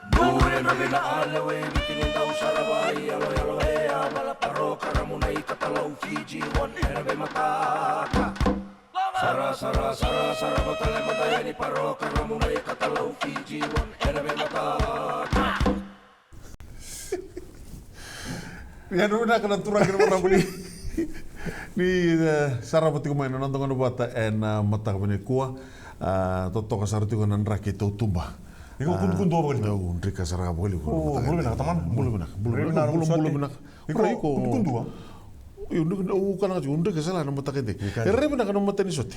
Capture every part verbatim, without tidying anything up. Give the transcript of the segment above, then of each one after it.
Dure na vina a lewe i Viti ni dau sara vai yaloyalo e a vala parokaramu na i Katalau Fiji One ena veimataka. Sara, sara, sara, sara, vata le mada yani parokaramu na i Katalau Fiji One ena veimataka. Ia, na vinaka na turaga kei na marama ni, ni, e, sarava tiko mai na noda gauna vata ena, e, mataka vinaka nikua. A, totoka sara tiko na draki tautuba. Iko kudukudu vakalevu. Au drika sara vakalevu. O, bula vinaka tamana. Bula vinaka. Bula vinaka. Bula vinaka. Iko kudukudu a? Io, drika, au kana tiko, drika sara na mataka edai. E rairai vinaka na mata ni sote.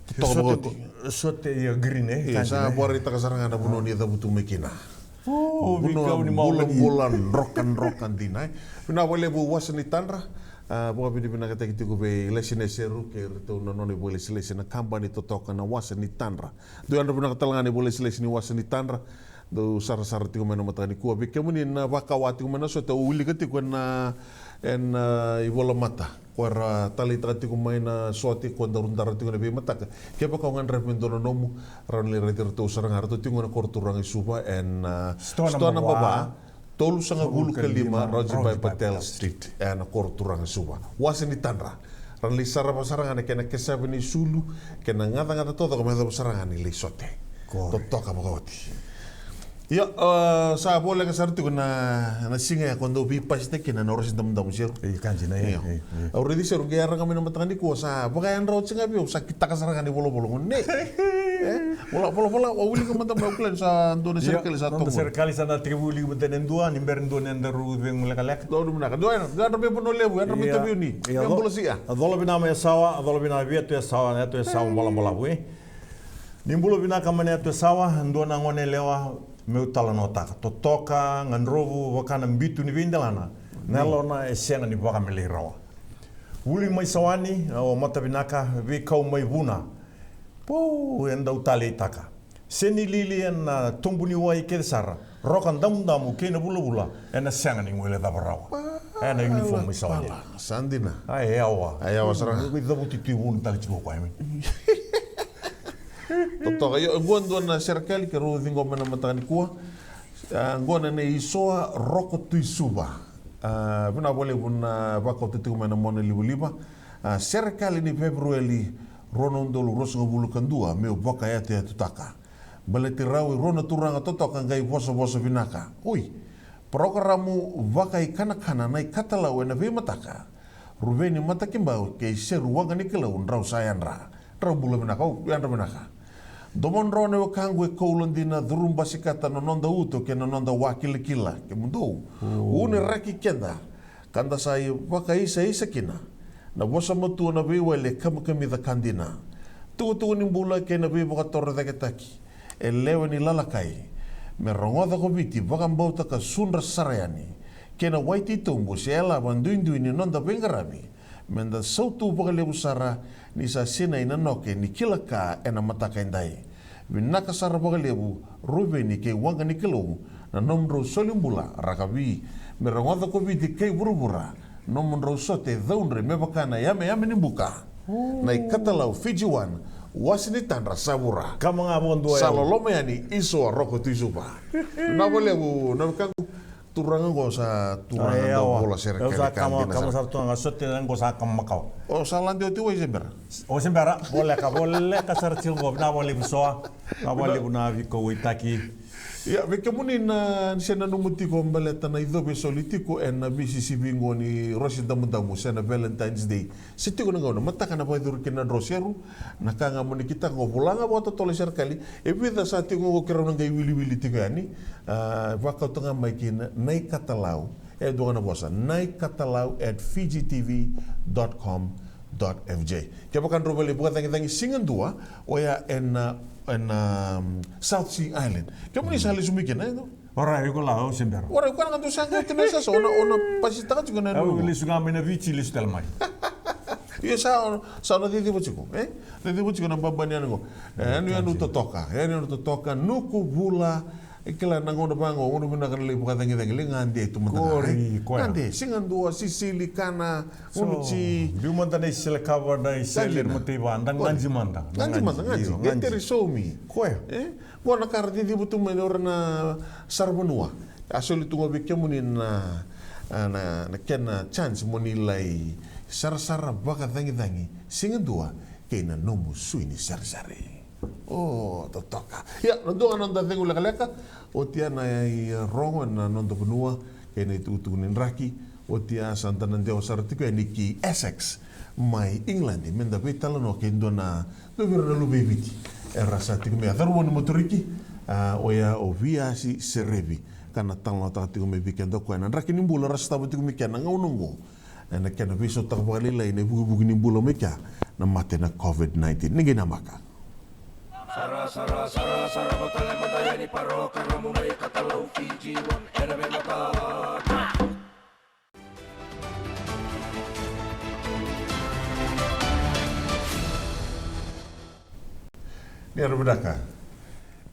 Totoka vakalevu. Sote, ia green, e? Ia, sa vakaraitaka sara ga na vanua ni cavutu mai kina. O, vanua bulabula drokadroka dina, e? Vinaka vakalevu Wasa ni Tadra. A, vakavinavinakataki tiko vei Laisina Seru kei ratou na nona ivakalesilesi na kabani totoka na Wasa ni Tadra. Dou yadra vinaka tale ga na ivakalesilesi ni Wasa ni Tadra. Dou sarasara tiko mai na mataka nikua. Vei kemuni na vakawa tiko mai na sote, au wilika tiko ena, ena, a, ivolamata. Ko era taleitaka tiko mai na sote ko daru dara tiko na veimataka. Kevaka o gadreva me dua na nomu, rawa ni lai raici iratou sara ga. Ratou tiko na koro turaga i Suva ena, a, sitoa namba va, tolusagavulu ka lima Rowji Bai Patel Street, ena koro turaga i Suva. Wasa ni Tadra. Rawa ni lai sarava sara ga na kena kesavi ni sulu, kena gacagaca taucoko me yacova sara ga ni lai sote. Totoka vakaoti. Ia, a, sa voleka sara tiko na, na siga ya ko dau veipasitaki kina na Rose Damudamu Seru. Io. Au raici Seru qai yara ga mai na mataka nikua, sa vakayadrati ga vei au, sa kitaka sara ga ni volavola gone. E? Vola, volavola, au wilika mada mai, au kila ni sa dua na serekali sa toka. Serekali sa na tekivu wiliki mada na dua, ni bera ni dua na daru cegu lekaleka. Dua na vinaka. Dua na, dua na veivanua levu, yadra mai Taveuni. Io. Bula sia. A cola vinaka mai Yasawa, a cola vinaka vei Yatu Yasawa, na Yatu Yasawa balabalavu, e? Ni bula vinaka mai na Yatu Yasawa, dua na gone yalewa meu talanoataka. Totoka, gadrovu, vaka na bitu ni veidelana. Na yalona e sega ni vakamelei rawa. Vuli mai Sawani, o Matavinaka, veikau mai Vuna. Pou, e dau taleitaka. Seni lili ena tobu ni wai kece sara. Roka damudamu kei na vulavula, ena sega ni guilecava rawa. Ena uniform mai Sawani. Sa dina. A, e yawa. A, e yawa sara ga. Veicavuti tu i Vuna tale tiko o koya mai. Totoka, io, oqo dua na serekali keirau ciqoma ena mataka nikua. A, oqo na nei Isoa Roko Tuisuva. A, vinaka vakalevu na vakauta tiko mai na mona livaliva. A, serekali ni Feperueli rua na udolu ruasagavulu ka dua, meu vakayatuyatutaka. Baleti rau e rua na turaga totoka qai vosavosa vinaka. Oi, parokaramu vakaikanakana na iKatalau ena veimataka. Ruveni Matakibau kei Seru Waqanikalou, drau sa yadra. Drau bula vinaka, au yadra vinaka. Domodrau na wekaqu e koula dina, curu basikata na noda uto kei na noda wakilakila. Kemudou, u ni raki keda, ka da sa ivakaisaisa kina. Na vosa matua na veiwali e kamikamica ka dina. Tukutuku ni bula kei na veivakatorocaketaki e lewe ni lalakai. Me rogoca ko Viti vakabauta ka sudra sara yani. Kei na wai titobu se yalava duidui ni noda veiqaravi. Me da sautu vakalevu sara ni sa sinai na noke ni kila ka ena mataka edai. Vinaka sara vakalevu Ruveni kei Waqanikalou na nomudrau soli bula rakavi. Me rogoca ko Viti kei vuravura nomudrau sote caudre me vaka na yameyame ni buka. Na iKatalau Fiji One, Wasa ni Tadra sa vura. Kama ga vakadua. Sa loloma yani Isoa Roko Tuisuva. Vinaka vakalevu na wekaqu. Turaga oqo sa turaga dau vola serekali ka dina sara. Kama sara turaga sote oqo sa kama makawa. O sa lade oti wai se bera? O se bera, voleka, voleka sara tiko oqo, vinaka vakalevu Soa, vinaka vakalevu na veikauwaitaki. Ia, vei kemuni na se nanuma tiko baleta na icovi e soli tiko ena veisisivi oqo ni Rose Damudamu se na Valentine's Day. Se tiko na gauna, mataka na vakayacori kina na dro Seru, na ka ga mo ni kitaka oqo, vola ga vakatotolo i serekali, e vica sa tiko oqo keirau na qai wiliwili tiko yani, a, vakauta ga mai kina, na iKatalau, e dua ga na vosa, na iKatalau at Fiji T V dot com dot F J. Kevaka drau vale vakacagicagi siga dua, oya ena, ena, um, South Sea Island. Kemuni sa lesu mai kina, e dua? Ora, iko la, au se bera. Ora, iko na ka dou sa qai oti na sasa, o na, o na pasitaka tiko na yanuyanu. Au lesu ga mai na Viti, lesu tale mai. Io, sa, sa na ciciva tiko, e? Ciciva tiko na baba ni yanuyanu qo. E, yanuyanu totoka, yanuyanu totoka, Nuku, Vula, E kila na gauna vaqo, gauna vinaka na lai vakacagicagi, lai gade tu mada ga, e? Kori, koya. Gade, siga dua, sisili, kana, gunuci. Biu mada na isele kava, na isele, mataiva, da gaji mada. Gaji mada, gaji. Io, gaji. Qai tere saumi. Koya. E? Qo na ka ra ciciva tu mai na ura na saravanua. A soli tu ga vei kemuni na, a, na, na kena chance mo ni lai sarasara vakacagicagi siga dua kei na nomu sui ni sarisari. O, totoka. Ia, na dua ga na noda cegu lekaleka, oti ya na irogo ena noda vanua kei na itukutuku ni draki. Oti ya sa da na dewa sara tiko yani ki Essex mai England, me da veitalanoa kei dua na, dua vei ira na luve i Viti era sa tiko mai. A cauravou ni Moturiki, a, oya o Viasi Serevi, ka na talanoataka tiko mai vei keda o koya na draki ni bula ra sotava tiko mai kea na gauna oqo. Ena kena veisautaka vakalailai na ivukivuki ni bula mai kea na mate na COVID nineteen. Ni qai namaka. Sarasara, sarasara, vata tale mada yani, parokaramu na iKatalau Fiji One ena veimataka. Ni yaro vinaka.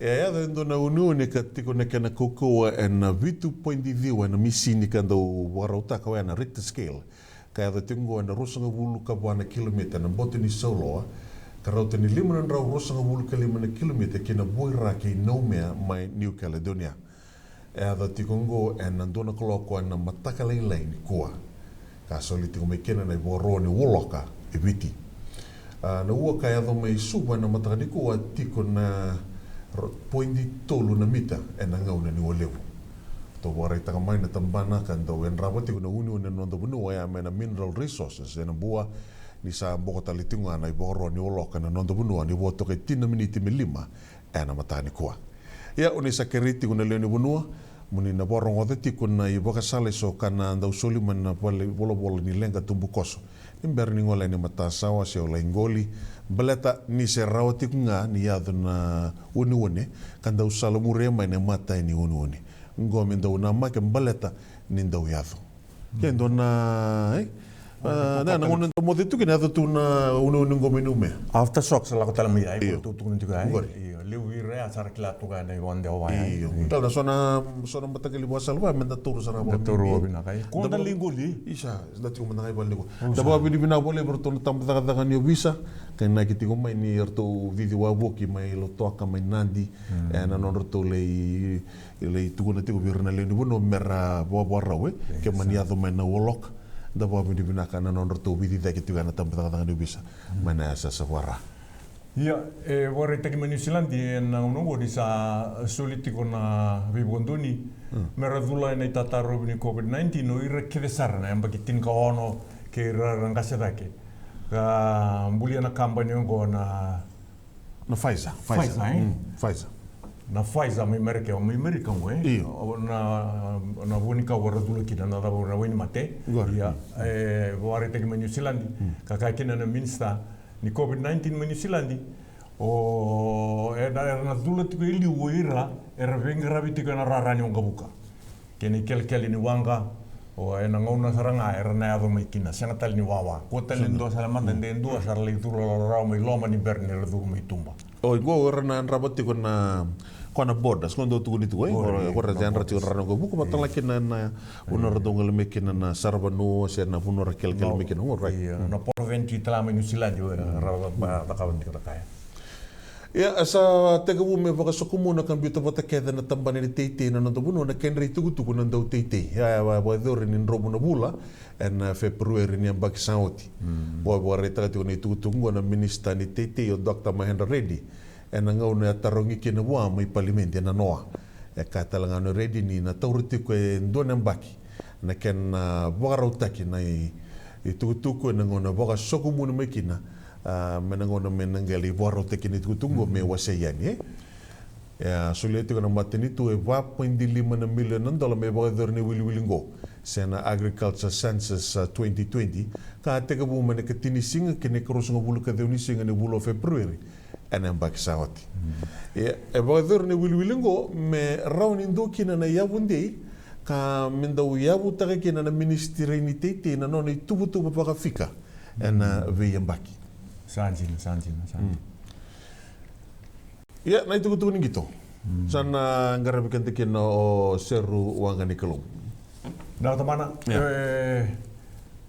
E a yaco e dua na uneune ka tiko na kena kaukauwa ena vitu poidi ciwa ena misini ka dau vakarautaka oya na Richter scale. Ka yaco tiko oqo ena ruasagavulu ka va na kilomita ena boto ni sauloa, ka rauta ni lima na drau ruasagavulu ka lima na kilomita ki na vuaira kei Noumea mai New Caledonia. E yaco tiko oqo ena dua na kaloko ena mataka lailai nikua, ka soli tiko mai kina na ivakaro ni Ualoka e Viti. A, na ua ka yaco mai Suva ena mataka nikua tiko na r-, poidi tolu na mita ena gauna ni ua levu. Ratou vakaraitaka mai na tabana ka dau yadrava tiko na uneune ena noda vanua, oya mai na Mineral Resources ena Bua, ni sa boko tale tiko ga na ivakaro ni Ualoka ena noda vanua ni vo toka e tini na miniti me lima ena mataka nikua. Ia, o ni sa kerei tiko na lewe ni vanua mo ni na vakarogoca tiko na ivakasala eso ka na dau soli mai na vale, volavola ni leqa tubukoso ni bera ni gole yani matasawa se o lai qoli, baleta ni se rawa tiko ga ni yaco na uneune ka dau salamuria mai na imatai ni uneune. Oqo me dau namaki baleta ni dau yaco. Ke dua na, e? A, na, na gauna da moce tu kina, yaco tu na uneune qo mai Noumea. Aftershocks lako tale mai ya, e? Io. Tukuna tiko ya, e? Qori. Io, levu vei ira ya sa ra kila tu ga na ivakadewa ya. Io. Tale na so na, so na mataqali vakasala vaya me da taura sara vakabibi. Da taura vakavinaka, e? Ko da lai qoli. Isa, da tiko mada ga i vale nikua. Da vakavinavinaka vakalevu vei iratou na tabacakacaka ni ovisa, ka inaki tiko mai ni ratou cici wavoki mai Lautoka, mai Nadi, e, na nodratou lai, lai tukuna tiko vei ira na lewe ni vanua me ra vakavakarau, e, ke mani yaco mai na Ualoka. Da vakavinavinaka na nodratou veiciciyaki tiko ya na tabacakacaka ni ovisa mai na yasayasa vaka-Ra. Ia, e vakaraitaki mai Niusiladi ena gauna oqo ni sa soli tiko na veivakadonui me ra cula ena itatarovi ni COVID nineteen o ira kece sara na yabaki tinikaono kei ira era qase cake. Ka bulia na kabani oqo na Na Pfizer, Pfizer. Pfizer, e? Mm, Pfizer. Na Pfizer mai Merika, mai Merika oqo, e? Io. O na, na vuanikau era cula kina na cava, na wainimate. Qori. Ia, e vakaraitaki mai Niusiladi, ka kaya kina na minisita ni COVID nineteen mai Niusiladi, o, e, na, era na cula tiko e liu o ira era veiqaravi tiko ena rara ni waqavuka kei na ikelekele ni waqa, o, ena gauna sara ga era na yaco mai kina, sega tale ni wawa. Kua tale ni dua sara mada, de dua sara lai curu rawa mai loma ni bera ni ra curu mai tuba. O, qo era na yadrava tiko na, ko na borders, ko dau tukuni tiko, e? Qori, ko ra na yadrava tiko na rara ni waqavuka, vata tale kina na vanua ratou gole mai kina na saravanua se na vanua ra kelekele mai kina, qori, right? Io, na port of entry tale mai Niusiladi, o, era cakava tiko na ka ya. Ia, sa tekivu me vakasokumuna ka biuta vata kece na tabana ni teitei ena noda vanua na kedra itukutuku na dauteitei. Ia, e vakayacori ni dromu na vula ena Feperueri ni yabaki sa oti. Vakaraitaka tiko na itukutuku oqo na minisita ni teitei o Doctor Mahendra Reddy ena gauna e a tarogi kina vua mai palimedi ena noa. E kaya tale ga o Reddy ni na taura tiko e dua na yabaki na kena vakarautaki na i, itukutuku ena gauna vakasokumuni mai kina, a, me na gauna me na qai lai vakarautaki na itukutuku oqo me wasei yani, e? E a solia tiko na matanitu e va poidi lima na milioni na dola me vakayacori na iwiliwili oqo, se na Agriculture Census, a, twenty twenty, ka a tekivu mai na ikatini ni siga ki na ikaruasagavulu ka ciwa ni siga ni vula o Feperueri ena yabaki sa oti. Ia, e vakayacori na iwiliwili oqo me rawa ni dua kina na yavu dei ka me dau yavutaka kina na minisitiri ni teitei na nona ituvatuva vakafika ena veiyabaki. Sa dina, sa dina, sa dina. Ia, na itukutuku ni qito. Sa na qaravi keda kina o Seru Waqa ni Kalou. Na tamana, e,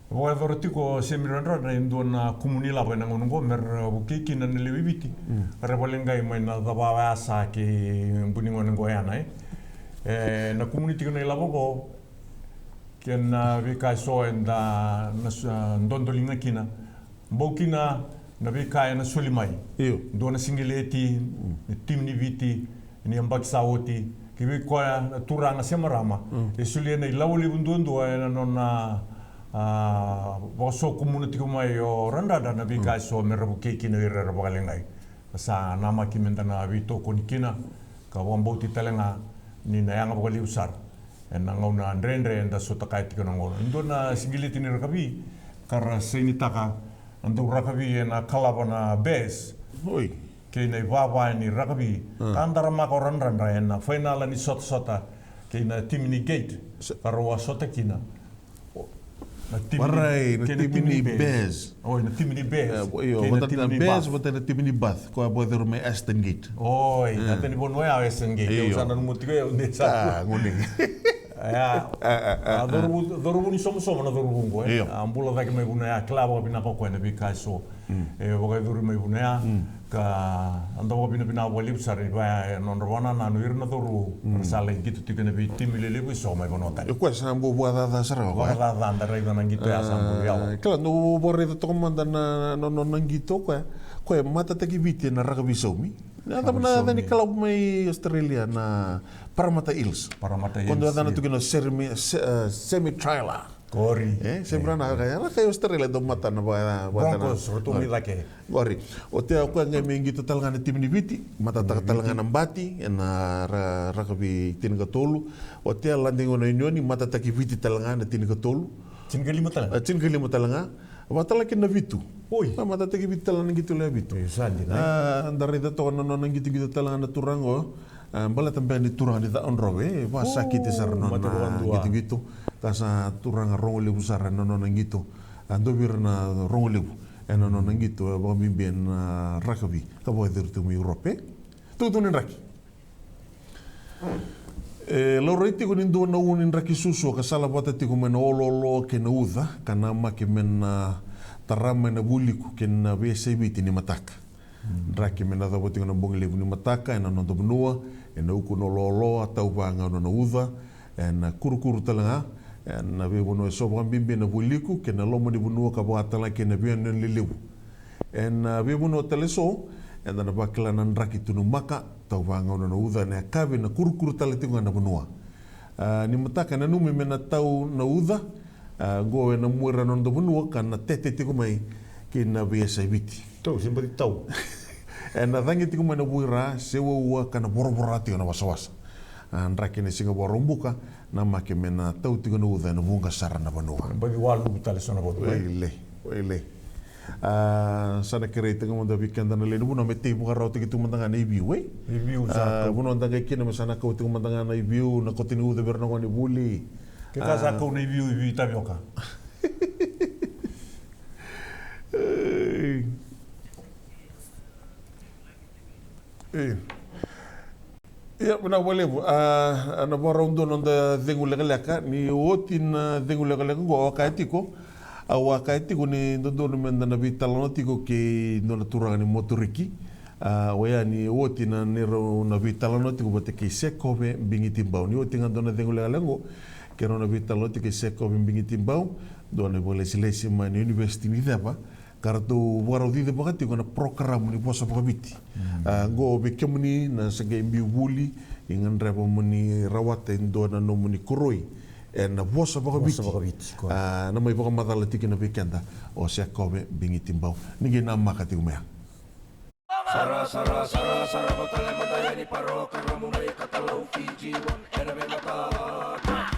vakayacora tiko o Semi Radradra e dua na kumuni lavo ena gauna oqo me ra vukei kina na lewe i Viti. Ra vakaleqai mai na cava yasa kei buni gone oqo yana, e. E, na kumuni tiko na ilavo oqo, kei na veika eso eda na s-, a, dodoliga kina. Bau kina na veika ena soli mai. Io. Dua na sigileti, na timi ni Viti, ni yabaki sa oti. Ki vei koya na turaga se marama. E solia na ilavo levu duadua ena nona, a, vakasokumuna tiko mai o Radradra na veika eso me ra vukei kina o ira era vakaleqai. Sa namaki meda na veitokoni kina, ka vakabauti tale ga ni na yaga vakalevu sara ena gauna dredre eda sota kaya tiko na gauna. E dua na sigileti ni rakavi ka ra sainitaka na dau rakavi ena kalava na Bears. Oi. Kei na ivava ni rakavi. Ka daramaka o Radradra ena fainala ni sotasota kei na timi ni Gate. Ka rau a sota kina. Na timi ni, kei na timi ni Bears. Oi, na timi ni Bears. Io, kei na timi ni Bears vata na timi ni Bath. Ko a vakayacori mai Ashton Gate. Oi, na tani vanua ya o Ashton Gate. Io. Au sa nanuma tiko ya, au ne sa. A, gone. Ia. A, cauravou, cauravou ni somasoma na cauravou oqo, e. Io. A bula cake mai vanua ya, kila vakavinaka o koya na veika eso e vakayacori mai vanua ya. Ka da vakavinavinaka vakalevu sara ni vaya e nodra vakanananu ira na cauravou. Ra sa lai qito tiko ena veitimi lelevu eso mai vanua tani. E koya sa bau vakacaca sara ga o koya. Vakacaca, da raica na qito ya sa bau yawa. Kila, dou vakaraica toka mada na, na, na nona qito o koya. Koya e matataki Viti ena rakavi saumi. Na cava na yaca ni kalavu mai Australia, na Parramatta Eels. Parramatta Eels. Ko dou yacana tu kina o Semi, Se-, e, Semi Trailer. Qori. E, Semi Trailer, na ka ya, na ka i Australia, dou mata na va-, va-, Broncos, na, ratou mai cake. Qori. Oti ya o koya qai mai qito tale ga na timi ni Viti, matataka tale ga na Bati ena ra-, rakavi tinikatolu. Oti ya lade gona i Unioni, matataki Viti tale ga na tinikatolu. Tinikalima tale ga? E, tinikalima tale ga. Vakatale kina na Vitu. Oi. A, matataki Viti tale ga na qito lewe vitu. E, sa dina. A, da raica toka na nona qitoqito tale ga na turaga oqo. A, baleta beka ni turaga ni Cakaudrove, e, vakasakiti sara na nona qitoqito. Ka sa turaga rogo levu sara ena nona qito. A, dua vei ira na rogo levu ena nona qito, e, vakabibi ena rakavi ka vakayacori tu mai Europe. Tukutuku ni draki. E laurai tiko ni dua na u ni draki suasua ka salavata tiko mai na oloolo kei na uca, ka namaki me na tara mai na vuliku kei na veiyasai Viti ni mataka. Draki me na cava tiko na bogi levu ni mataka ena noda vanua, ena uku na oloolo, a tau vagauna na uca, ena kurukuru tale ga, ena veivanua eso vakabibi ena vuliku kei na loma ni vanua ka vaka tale ga kei na veiyanuyanu lelevu. Ena veivanua tale eso, eda na vakila na draki tu na maka, tau vagauna na uca, ena yakavi na kurukuru tale tiko ga na vanua. A, ni mataka e nanumi me na tau na uca, a, qo ena mua ira na noda vanua ka na tete tiko mai kei na veiyasai Viti. Tau, se bati tau. Ena cagi tiko mai na vuira, se uaua ka na voravora tiko na wasawasa. A, draki ena siga Vakaraubuka, namaki me na tau tiko na uca ena vuqa sara na vanua. Bati waluvu tale so na vanua, e? Wailei, wailei. A, sa na kerei tiko mada vei keda na lewe ni vanua me tei vakarautaki tu mada ga na iviu, e? Iviu, sa, a, kau. Vanua da qai kina me sa na kau tiko mada ga na iviu, na kote ni uca vei ira na gonevuli. Ke ka sa, a, kau na iviu, iviu i tavioka. Ei. Ei. Ia, vinaka vakalevu. A, na vakarau dua na noda cegu lekaleka, ni oti na cegu lekaleka oqo, au a kaya tiko, au a kaya tiko ni dodonu meda na veitalanoa tiko kei dua na turaga ni motoriki. A, oya ni oti na neirau na veitalanoa tiko vata kei Sekove Bigitibau. Ni oti ga dua na cegu lekaleka oqo, keirau na veitalanoa tiko kei Sekove Bigitibau, dua na vakalesilesi mai na University ni Ceva, ka ratou vakarau cicivaka tiko na porokaramu ni vosa vakaviti. Mm. A, qo vei kemuni na se qai biu vuli, ni gadreva mo ni rawata e dua na nomuni koroi ena vosa vakaviti. Vosa vakaviti, correct. A, na mai vakamacala tiko kina vei keda o Sekove Bigitibau. Ni qai namaka tiko mai ya. Sara, sara, sara, sara, vata tale mada yani parokaramu na iKatalau Fiji One, ena veimataka.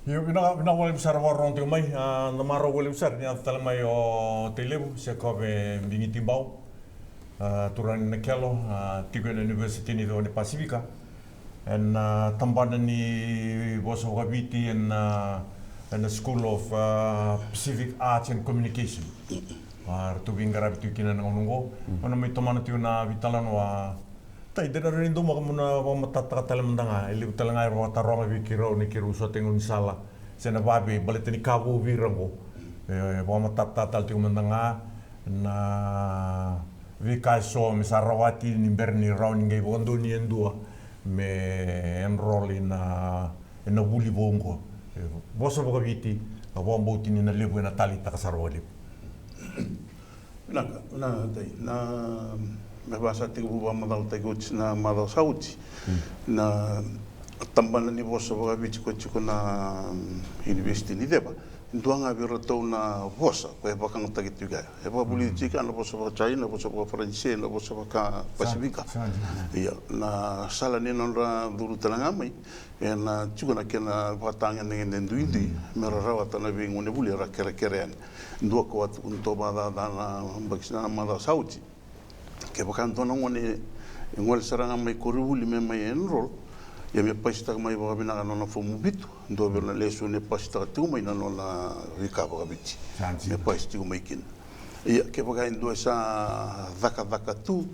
Io, vinaka, vinaka vakalevu sara vakarorogo tiko mai, a, na marau vakalevu sara ni yaco tale mai o Tailevu Sekove Bigitibau, a, turaga ni Nakelo, a, tiko ena University ni Ceva ni Pasifika, ena, a, tabana ni vosa vakaviti, ena, a, ena School of uh, Pacific Arts and Communication. A ratou veiqaravi tiko kina na gauna oqo. Au na mai tomana tiko na veitalanoa. Tai, de na rawa ni daumaka mo na vakamatatataka tale mada ga, e levu tale ga era vakataroga vei keirau na keirau sota e gaunisala se na vavei baleta ni ka vou vei ira oqo. E vakamatatataka tale tiko mada ga na veika eso me sa rawati ni bera ni rawa ni qai vakadonui e dua me enroll ina ena vuli vou oqo. E vosa vakaviti, a vakabauti ni na levu ena taleitaka sara vakalevu. Vinaka, vinaka Tai. Na me vaka sa tekivu vakamacalataki oti na macawa sa oti, na tabana ni vosa vakaviti ko tiko na Univesiti ni Ceva, e dua ga vei iratou na vosa ko e vakayagataki tiko ya. E vakavulici tiko ya na vosa vakaChaina, na vosa vakaFaranise, na vosa vakaPasifika. Ia na sala ni nodra curu tale ga mai, ena tiko na kena vakatagedegede duidui me ra rawata na veigonevuli era kerekere yani. Dua ko a tukuna toka vakacaca na baki sa na macawa sa oti. Kevaka dua na gone e gole sara ga mai koronivuli me mai enroll, ia me pasitaka mai vakavinaka na nona fomu vitu, dua vei ira na lesoni e pasitaka tiko mai na nona veika vakaviti me pasi tiko mai kina. Ia kevaka e dua e sa cakacaka tu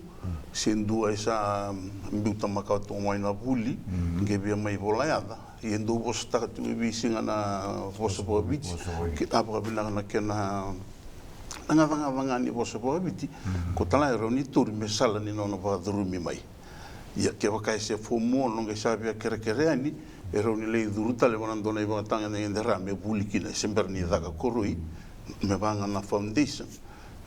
se dua e sa biuta makawa tu mai na vuli, qai via mai vola yaca, ia e dau vosataka tiko e veisiga na vosa vakaviti. Ke a vakavinaka na kena na gacagaca ga ni vosa vakaviti, ko tala e rawa ni tauri me sala ni nona vakacurumi mai. Ia kevaka e se fomu ono qai sa via kerekere yani, e rawa ni lai curu tale vua na dua na ivakatagedegede ra me vuli kina, e se bera ni caka koroi, me vaka ga na foundation,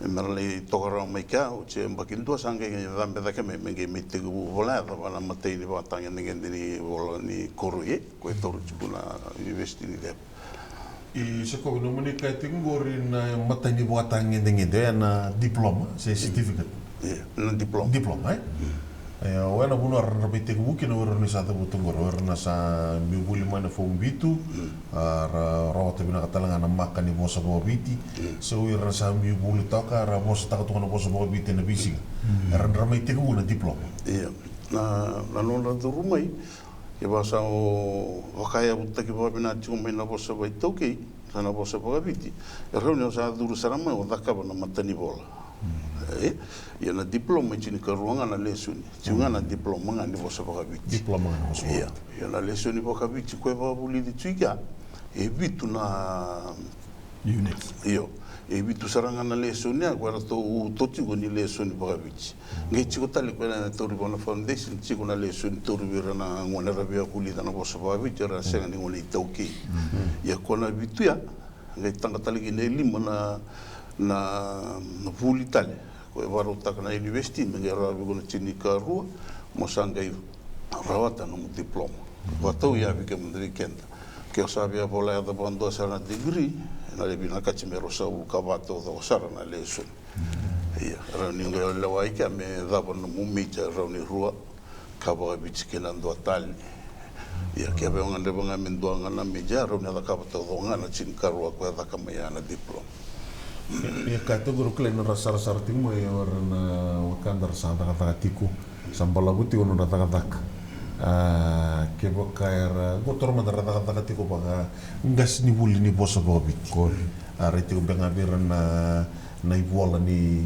me ra lai toka rawa mai kea. Oti e baki dua sa qai cabe cake mai me qai mai tekivu vola yaca vua na matai ni vakatagedegede ni vola ni koroi e ko e taura tiko na Univesiti ni Ceva. E se kovi nomuni kaya tiko qori na matai ni vakatagedegede, oya na diploma se certificate? Ia, na diploma. Diploma e? E, oya na vanua era na mai tekivu kina o ira ni sa cavuta qori, o ira na sa biu vuli mai na fomu vitu, a ra rawata vinaka tale ga na maka ni vosa vakaviti. Se o ira na sa biu vuli toka, ra vosataka toka na vosa vakaviti ena veisiga, era na mai tekivu na diploma. Ia, na nodra curu mai, kevaka sa vakayavutaki vakavinaka tiko mai na vosa vakaitaukei, sa na vosa vakaviti, e rawa ni o sa curu sara mai o cakava na matanivola. E, ia na diploma e tinikarua ga na lesoni, tiko ga na diploma ga ni vosa vakaviti. Diploma ga na vosa vakaviti. Ia na lesoni vakaviti ko e vakavulici tiko i kea, e vitu na unit. Io, e vitu sara ga na lesoni ya ko eratou uto tiko ni lesoni vakaviti. Qai tiko tale ko na tauri vua na foundation, tiko na lesoni tauri vei ira na gone era via vulica na vosa vakaviti, era sega ni gone iTaukei. Ia ko na vitu ya qai taqa tale kina e lima na, na vuli tale ko e vakarautaka na university me qai rawa vei iko na tinikarua mo sa qai rawata nomu diploma. Vakatau ya vei kemudou, vei keda, ke o sa via vola yaca vakadua sara na degree, ena lai vinakati me rua sagavulu ka va taucoko sara na lesoni. Ia, rawa ni qai lewa i kea me cava nomu major, rawa ni rua, ka vakaviti kei na dua tale. Ia, kevaka o gadreva ga me dua ga na major, rawa ni cakava taucoko ga na tinikarua ko e caka mai ya na diploma. Ia, ka tiko, au kila ni ra sarasara tiko mai o ira na wekada ra sa cakacaka tiko, sa balavu tiko na nodra cakacaka. A, kevaka era, qo toro mada ra cakacaka tiko vaka qasenivuli ni vosa vakaviti. A, rai tiko beka ga vei ira na, na ivola ni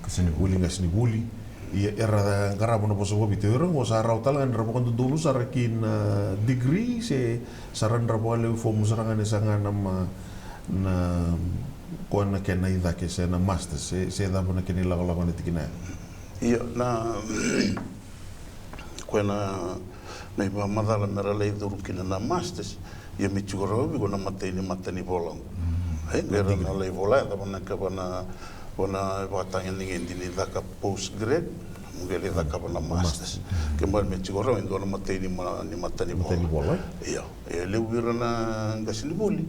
qasenivuli, qasenivuli. Ia, era qarava na vosa vakaviti, o ira qo sa rawa tale ga ni ra vakadodonu sara ki na degree se sa rawa ni ra vakalewe fomu sara ga ni saga na ma, na, koya na kena i cake se na masters, se, se cava na kena i lakolako ena tikina ya. Ia, na, koya na, na ivakamacala me ra lai curu kina na masters, ia me tiko rawa vei iko na imatai ni matanivola oqo. E, me ra na lai vola yaca vua na, vua na ivakatagedegede ni caka post grad, mo qai lai cakava na masters. Kena ibalebale me tiko rawa e dua na imatai ni ma, ni matanivola. Ia, e levu vei ira na qasenivuli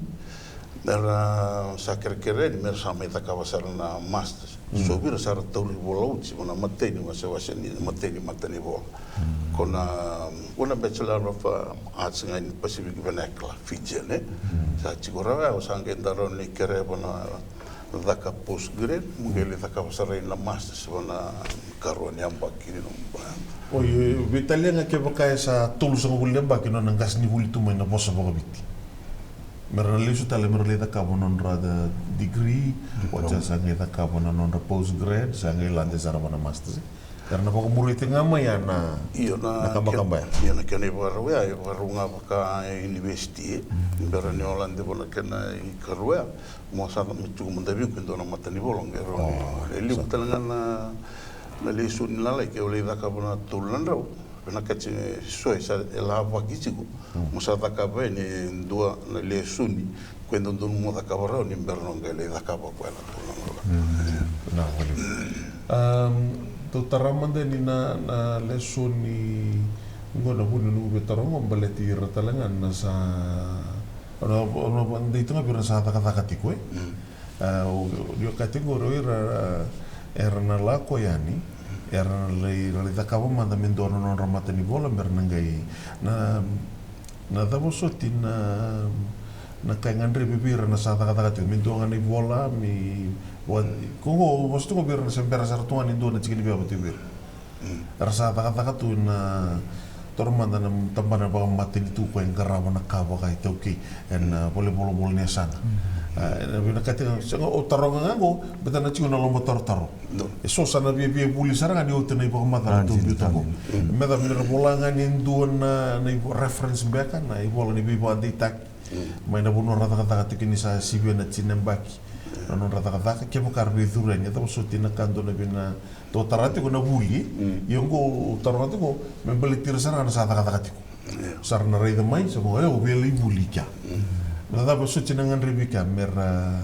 me ra sa kerekere yani me ra sa mai cakava sara na masters. So vei ira sa ra tauri vola oti vua na imatai ni wasewase ni, imatai ni matanivola. Ko na, ko na Bachelor of, uh, Arts ga ni Pacific Vernacular Fijian, e. Sa tiko rawa ya, o sa qai dau rawa ni kerea vua na caka post grad, mo qai lai cakava sara na masters vua na ikarua ni yabaki ni nomu. Oi, veitalia ga kevaka e sa tolusagavulu na yabaki na nona qasenivuli tu mai na vosa vakaviti. Me ra na lesu tale me ra lai cakava nodra degree, oti sa qai cakava na nodra postgrad, sa qai lade sara va na masters. Era na vakamuria tiko ga mai ya na kabakaba ya. Io, na kena ivakarau ya e vakarau ga vaka university, e. Ni bera ni o lade va na kena ikarua ya, mo sa me tiko mada vei iko e dua na matanivola qai rawa ni, e levu tale ga na lesoni lalai ke o lai cakava na tolu na drau. Vinakati so e sa e lavaki tiko mo sa cakava yani e dua na lesoni ko e dodonu mo cakava rawa ni bera no qai lai cakava ko ena tolu na drau. Na vale. Dou tara mada ni na lesoni qo na vuni na noqu veitaro qo baleti ira tale ga na sa Ona dei toka vei ira na sa cakacaka tiko e. Ni o kati qori o ira era na lako yani era na lai cakava mada me dua na nodra matanivola me ra na qai na na cava soti na na ka e gadrevi vei ira na sa cakacaka tiko me dua ga na ivola me ko qo vosa tiko vei ira na se bera sara tu ga ni dua na tiki ni veva tiko vei ira. Era sa cakacaka tu na toro mada na tabana vakamatanitu ko e qarava na ka vakaitaukei ena valenivolavola ni yasana. Ena vinakati ga sega o taroga ga qo beta na tiko na lomatarotaro. E so sa na viavia vuli sara ga ni oti na ivakamacala tu biuta qo. Me cava ni ra vola ga ni dua na reference beka na ivola ni veivakadeitaki. Mai na vanua ra cakacaka tiko ni sa sivia na tini na yabaki na nodra cakacaka kevaka ra veicuru yani e cava soti na ka dua na vina. Tou tara tiko na vuli ia oqo taroga tiko me baleti ira sara ga na sa cakacaka tiko. Sa ra na raica mai sa vo e o via lai vuli kea. Na cava soti na gadrevi kea me ra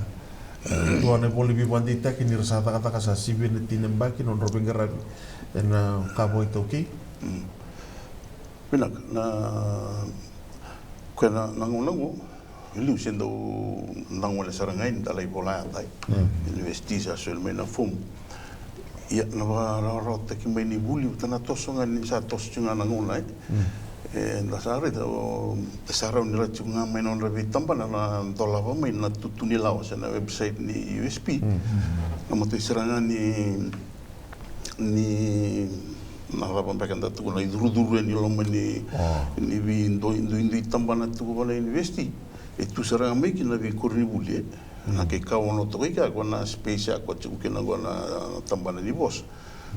dua na ivola ni veivakadeitaki ni ra sa cakacaka sa sivia na tini na yabaki na nodra veiqaravi ena ka vakaitaukei. Vinaka na koya na gauna qo e liu se dau na gone sara ga ni da lai vola yata e univesiti sa soli mai na fomu. Ia na vakarawarawataki mai ni vuli vata na toso ga ni sa toso tiko ga na gauna e da sa raica e sa rawa ni ra tiko ga mai na nodra veitabana na dolava mai na tutu ni lawa se na website ni U S P. Na matai sara ga ni ni na cava beka da tukuna icurucuru yani loma ni ni veiduidui tabana tuku vana univesiti. E tu sara ga mai kina na veikoronivuli e na kei ka ono toka i ka ko na space a ko tiko kina ko na tabana ni vosa.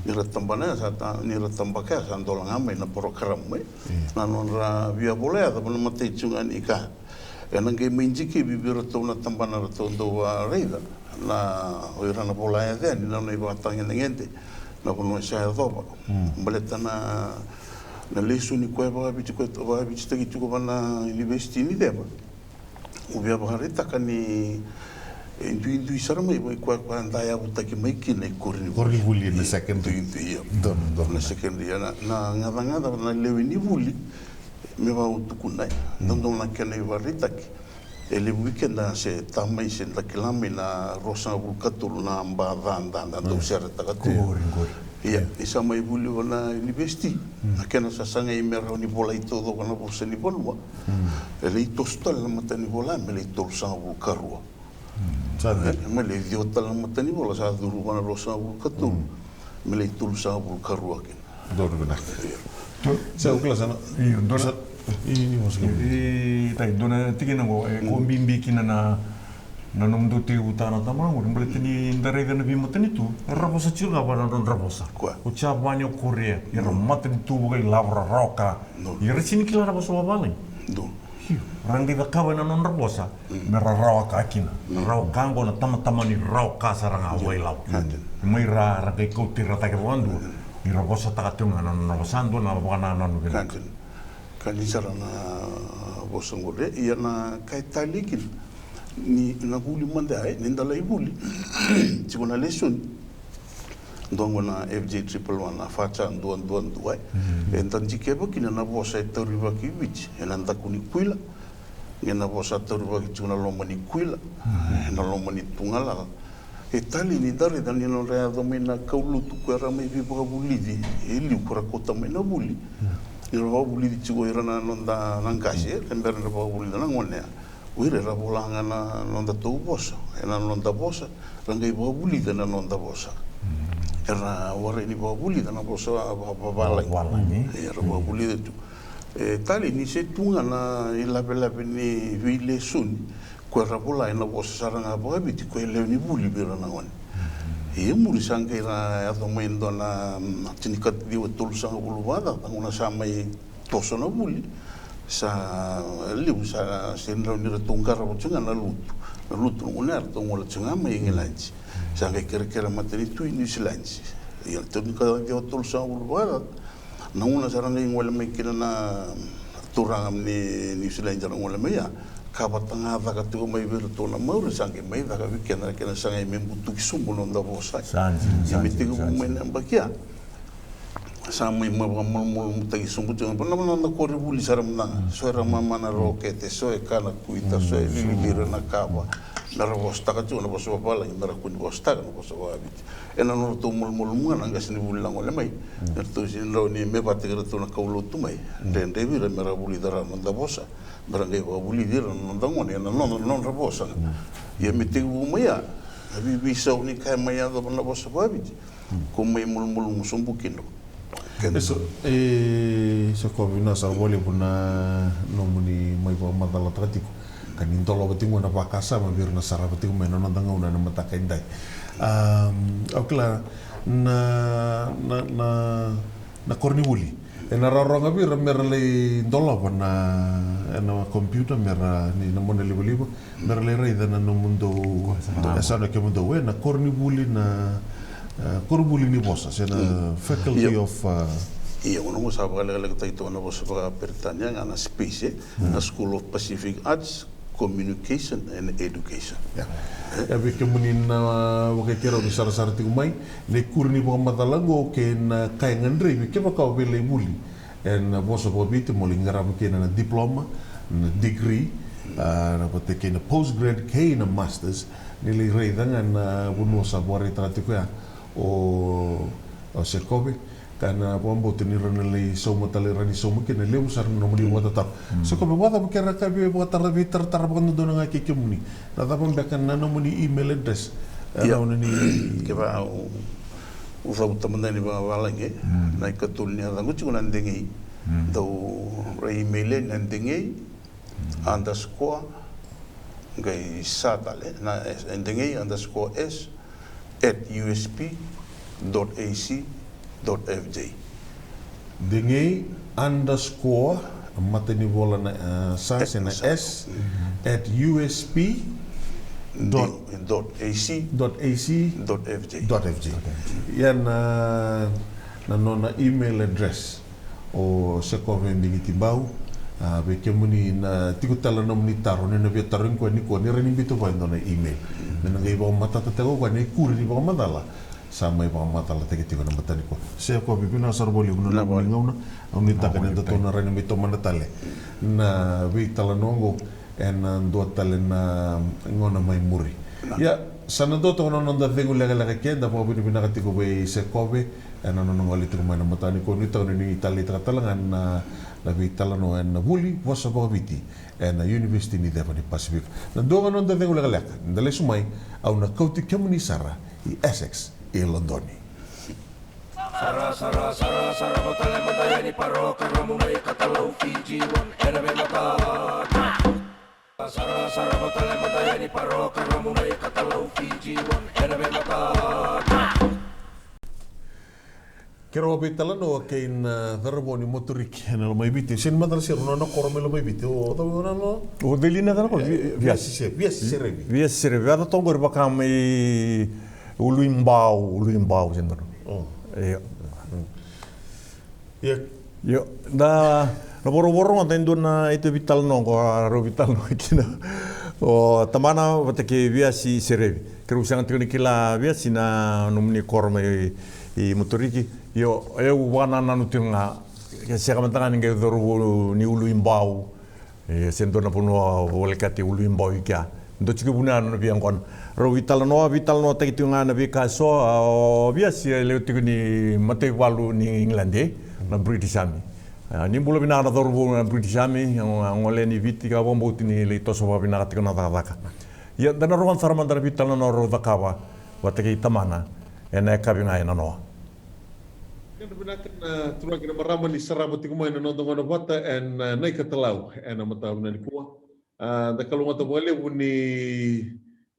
Ni ra tabana ya sa ni ra tabaka ya sa dola ga mai na porokaramu mai na nodra via vola ya cava na matai tiko ga ni ka. Ena qai mai jikevi vei iratou na tabana ratou dau a raica na o ira na vola yaca yani na nona ivakatagedegede na vanua e sa yacova. Baleta na na lesoni koya vakaviti koya vakavititaki tiko va na univesiti ni ceva. U via vakaraitaka ni e duidui sara mai vei koya koya da yavutaki mai kina i korinivuli na secondary. Duidui ia na secondary ia na gacagaca na lewe ni vuli. Me vaka au tukuna e dodonu na kena ivakaraitaki. E levu vei keda se ta mai se da kila mai na ruasagavulu ka tolu na ba ca da da dau seretaka tu. Ia ni sa mai vuli va na univesiti na kena sasagai me rawa ni volai taucoko na vosa ni vanua. E lai toso tale na matanivola me lai tolusagavulu ka rua. Sa dina. Me lai ciwa tale na matanivola sa curu va na ruasagavulu ka tolu me lai tolusagavulu ka rua kina. Donu vinaka. Sa u kila sa na. Io, donu. Sa i ni mo sa. I tai donu na tikina qo e ko bibi kina na na nomudou tekivu tana tamana qori baleta ni da raica na veimatanitu era vosa tiko ga va na nodra vosa. Ko tia vani o Korea era matanitu vakailavo ra rawa ka. Ia ra sini kila na vosa vavalagi. Io, ra qai cakava ena nodra vosa me ra rawa ka kina. Rawa ka qo na tamatama ni rawa ka sara ga vakailavo. Mai ra ra qai kauti ira cake vakadua ni ra vosataka tiko ga na nona vosa dua na vakanananu vinaka. Ka ni sara na vosa qori ia na ka e tali kina ni na vuli mada ai ni da lai vuli tiko na lesoni. Dua qo na F J triple one na faca dua dua dua e da dikeva kina na vosa e taurivaki i Viti ena daku ni kuila. Qai na vosa taurivaki tiko na loma ni kuila ena loma ni tugalala. E tali ni da raica ni nodra yaco mai na kaulotu ko era mai veivakavulici e liu ko ra kauta mai na vuli. Ni ra vakavulici tiko ira na noda na qase e bera ni ra vakavulica na gone ya. O ira era vola ga na noda tou vosa ena noda vosa. Ra qai vakavulica na noda vosa. Era warai ni vakavulica na vosa vakavalagi. Era vakavulica tu. E tale ni se tu ga na ilavelave ni veilesoni ko era vola ena vosa sara ga vakaviti ko e lewe ni vuli vei ira na gone. E muri sa qai ra yaco mai e dua na, mm, tinikatiniu e tolusagavulu vakacaca, gauna sa mai toso na vuli, sa levu sa sega ni rawa ni ratou qarava tiko ga na lutu. Na lutu na gauna ya ratou gole tiko ga mai Igiladi. Sa qai kerekere matanitu i Niusiladi. Ia na tinikatiniu e tolusagavulu vakacaca, na gauna sa ra qai gole mai kina na turaga ni Niusiladi, ra gole mai ya, ka vata ga caka tiko mai vei iratou na Maori, sa qai mai caka vei keda na kena sagai me butuki sobu na noda vosa. Sa dina, sa dina, sa dina. Ia me tekivu mai na yabaki ya, sa mai ma vakamalumalumutaki sobu tiko na, na, na koronivuli sara mada ga. So era mama na rokete, so e kana kuita, so e lilivi ira na kava. Me ra vosataka tiko na vosa vavalagi, me ra kua ni vosataka na vosa vakaviti. Ena nodratou malumalumu ga na qasenivuli na gole mai. Me ratou sega ni rawa ni me vakataki iratou na kaulotu mai. Dredre vei ira me ra vulica rawa na noda vosa, me ra qai vakavulici ira na noda gone ena nodra, nodra vosa ga. Ia me tekivu mai ya na veiveisau ni ka e mai yacova na vosa vakaviti, ko mai malumalumu sobu kina. Eso, e, Sekope, vinaka sara vakalevu na nomuni mai vakamacalataka tiko ka ni dolava tiko na vakasama vei ira na sarava tiko mai na noda gauna ena mataka edai. Am, au kila na, na, na, na koronivuli ena rawarawa ga vei ira me ra lai dolava na, ena computer, me ra, ni na mona livaliva, me ra lai raica na nomudou, e sa na kemudou, e, na koronivuli, na, e, koronivuli ni vosa, se na Faculty of, e, ia, gauna qo sa vakalekalekataki toka na vosa vakaperitania ga na space, e, na School of Pacific Arts, Communication and Education. Ia, vei kemuni na vakaikeirau ni sarasara tiko mai, na ikuri ni vakamacala qo kei na ka e gadrevi kevaka o via lai vuli ena vosa vakaviti mo lai qarava kina na diploma, na degree, a, na vata kei na postgrad kei na masters, ni lai raica ga na vanua sa vakaraitaka tiko ya o, o Sekope, ka na vakabauta ni ra na lai sauma tale, ra ni sauma kina, levu sara na nomuni vakatataro. Sekope, vakacava ke ra ka via vakatara, veitaratara vakadodonu ga kei kemuni? Na cava beka na nomuni email address? E, ia, na nomuni, kevaka au, au cavuta mada ni vakavalagi, na ikatolu ni yacaqu tiko na Degei. Dau rai email yani na Degei underscore, qai sa tale na S, Degei underscore S at U S P dot A C dot F J. Degei underscore, matanivola na, e, sa, se na S, at U S P dot, dot A C, dot A C, dot F J. Dot F J. Ia na, na nona email address o Sekope Digitibau. A, vei kemuni na tiko tale na nomuni taro, ni na via tarogi koya nikua, ni rawa ni biuta vua e dua na email me na qai vakamatatataka o koya na ikuri ni vakamacala sa mai vakamacalataki tiko na mataka nikua. Sekope, vinaka sara vakalevu na nomuni gauna. Au nuitaka ni datou na rawa ni mai tomana tale na veitalanoa oqo ena dua tale na gauna mai muri. Ia, sa na dua toka na noda cegu lekaleka keda, vakavinavinaka tiko vei Sekope ena nona gole tiko mai na mataka nikua. Nuitaka ni taleitaka tale ga na, na veitalanoa ena vuli vosa vakaviti ena Univesiti ni Ceva ni Pasifika. Na dua ga noda cegu lekaleka, ni da lesu mai, au na kauti kemuni sara i Essex, i Lodoni. Sarasara, sarasara, mo tale mada yani, parokaramu na iKatalau Fiji One ena veimataka. Sarasara, mo tale mada yani, parokaramu na iKatalau Fiji One ena veimataka. Keirau a veitalanoa kei na, e, cauravou ni motoriki ena loma i Viti. Sega ni macala sara na nona koro mai loma i Viti. O cau na nona? O Celina, cau na koro? E, Viasi. Viasi, Viasi Serevi. Viasi Serevi. A, totoka qori vaka mai Uluibau, Uluibau, se donu. Io. Io. Io, da na vorovoro ga, da e dua na ito veitalanoa qo, a, rau veitalanoa kina o tamana vata kei Viasi Serevi. Keirau sega tiko ni kila, Viasi, na nomuni koro mai i motoriki. Io, au vakanananu tiko ga, ke sega mada ga ni qai cauravou ni Uluibau. E, se dua na vanua volekati Uluibau i kea. Dua tiko vuna na via qona. Rau veitalanoa, veitalanoataki tiko ga na veika eso, a, o Viasi e lewe tiko ni mataivalu ni Igiladi, na British Army. A, ni bula vinaka na cauravou na British Army, a, gole yani i Viti ka vakabauti ni lai toso vakavinaka tiko na cakacaka. Ia, da na rogoca sara mada na veitalanoa rau cakava vata kei tamana ena yakavi ga e nanoa. Kena vinaka na turaga kei na marama ni sarava tiko mai na noda gauna vata ena, e, Na iKatalau ena mataka vinaka nikua. A, da kalougata vakalevu ni,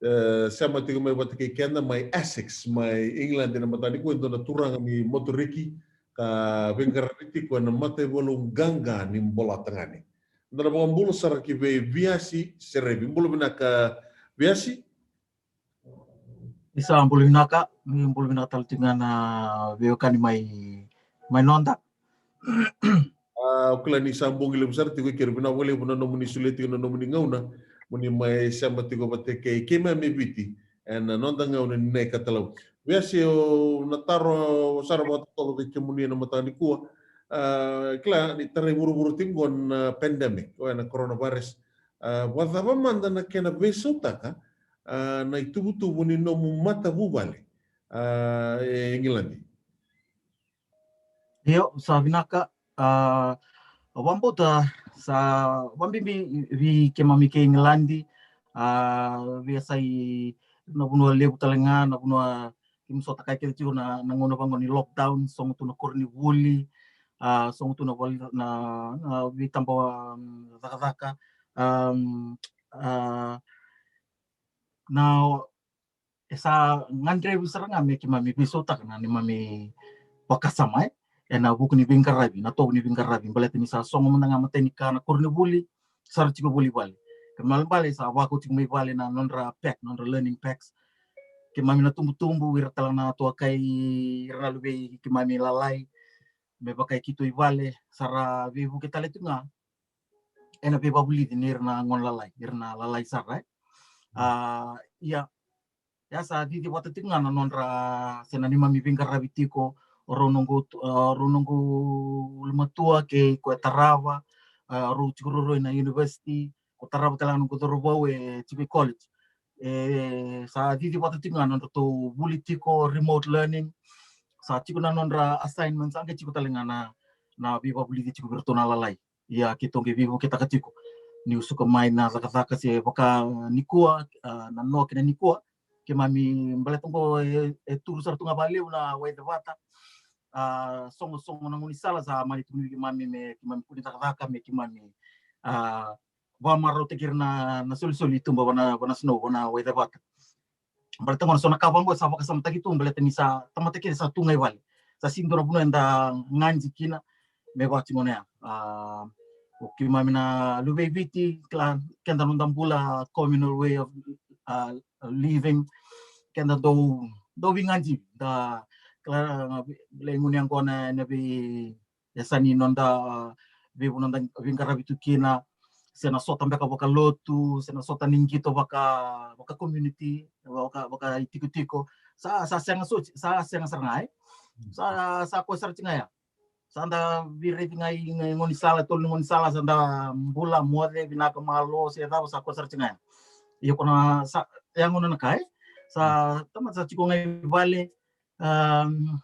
e, sema tiko mai vata kei keda mai Essex, mai England ena mataka nikua, e dua na turaga ni motoriki ka veiqaravi tiko ena mataivalu qaqa ni Bolatagane. Da na vakabula sara ki vei Viasi Serevi. Bula vinaka, Viasi. Isa, bula vinaka, ni bula vinaka tale tiko ga na veiwekani mai, mai noda. A, au kila ni sa bogi levu sara tiko i keri, vinaka vakalevu na nomuni solia tiko na nomuni gauna mo ni mai sema tiko vata kei keimami e Viti ena noda gauna ni Na iKatalau. Viasi, o na taro sara vakatotoka vei kemuni ena mataka nikua. A, kila ni tarai vuravura tiko qo na pandemic, o na coronavirus. A, vakacava mada na kena veisautaka, a, na ituvatuva ni nomu matavuvale, a, e Igiladi? Io, sa vinaka. A, au vakabauta sa vakabibi vei keimami kei Igiladi. A, via sa i na vanua levu tale ga, na vanua keimami sota kai kece tiko na, na gauna vaqo ni lockdown, sogo tu na koronivuli, a, sogo tu na vale, na, na veitaba, mm, cakacaka. Am, a, na, e sa gadrevi sara ga me keimami veisautaka na neimami vakasama, e, ena vuku ni veiqaravi, na tovo ni veiqaravi, baleta ni sa sogo mada ga matai ni ka na koronivuli, sa ra tiko voli vale. Kena ibalebale sa vakau tiko mai vale na nodra pack, nodra learning packs. Keimami na tubutubu, ira tale na tuakai, ira na luvei keimami lalai, me vaka e keitou i vale, sa ra veivuke tale tu ga ena veivakavulici ni ira na gone lalai, ira na lalai sara, e. A, ia, ia sa cici vata tiko ga na nodra, se na neimami veiqaravi tiko, o rau noqu, o rau noqu ulumatua kei koya tarava, a, o rau tiko ruarua ena university, ko tarava tale ga noqu cauravou e tiko i college. E sa cici vata tiko ga na nodratou vuli tiko, remote learning. Sa tiko na nodra assignments, a qai tiko tale ga na, na veivakavulici tiko vei iratou na lalai. Ia keitou qai veivuketaka tiko. Niu suka mai na cakacaka se vaka nikua, a, na noa kei na nikua, keimami baleta qo e, e turu sara tu ga vakalevu na waicevata. A, sogosogo na gaunisala, sa mani tukuni vei keimami me keimami kua ni cakacaka, me keimami, a, vakamarautaki ira na, na solisoli i tuba vua na, vua na snow, vua na waicevata. Baleta gona so na ka vaqo sa vakasamataki tu, baleta ni sa tamata kece sa tu ga i vale. Sa sega ni dua na vanua eda gaji kina me vaka tiko gona ya. A, o keimami na luve i Viti, kila, keda noda bula, communal way of, a, living. Keda dau, dau veigaji, da, kila, lai gunu yaqona ena vei, e sa ni noda, a, veivu noda veiqaravi tu kina, se na sota beka vakalotu, se na sota ni qito vaka, vaka community, vaka, vakaitikotiko. Sa, sa sega soti, sa sega sara ga, e. Sa, sa koya sara tiko ga ya. Sa da veiraici ga i, i gaunisala, tolu ni gaunisala, sa da bula, moce, vinaka, malo, se cava, sa koya sara tiko ga ya. Ia ko na, sa, ya gona na ka, e. Sa, tamata sa tiko ga i vale, am,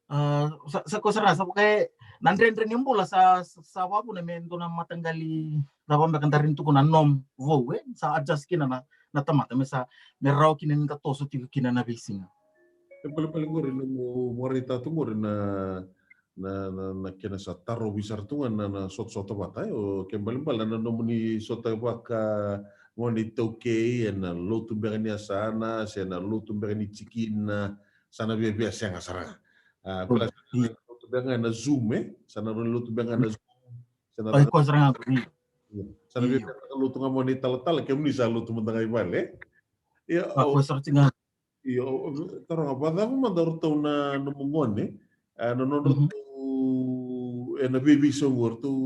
a, sa, sa koya sara, sa vaka e, na dredre ni bula, sa, sa, sa vakavuna me dua na mataqali, cava beka da rawa ni tukuna, norm vou, e, sa adjust kina na, na tamata, me sa, me rawa kina ni da toso tiko kina na veisiga. E balebale qori, nomu vakaraitaka tu qori na, na, na, na kena sa tarovi sara tu ga na, na sotasota vata, e, o ke balebale na nomuni sota vaka gone iTaukei, ena lotu beka ni yasana, se na lotu beka ni tikina, sa na viavia sega sara ga. A, kila sa na lotu beka ga ena Zoom, e? Sa na lotu beka ga ena Zoom. Sa na, o, koya sara ga, io. Sa na viavia sara ga lotu ga mai na italatala, kemuni sa lotu mada ga i vale, e? Ia, o, koya sara tiko ga. Io, taroga, vakacava mada o ratou na nomu gone, e, na nodratou, ena veiveisau qo, ratou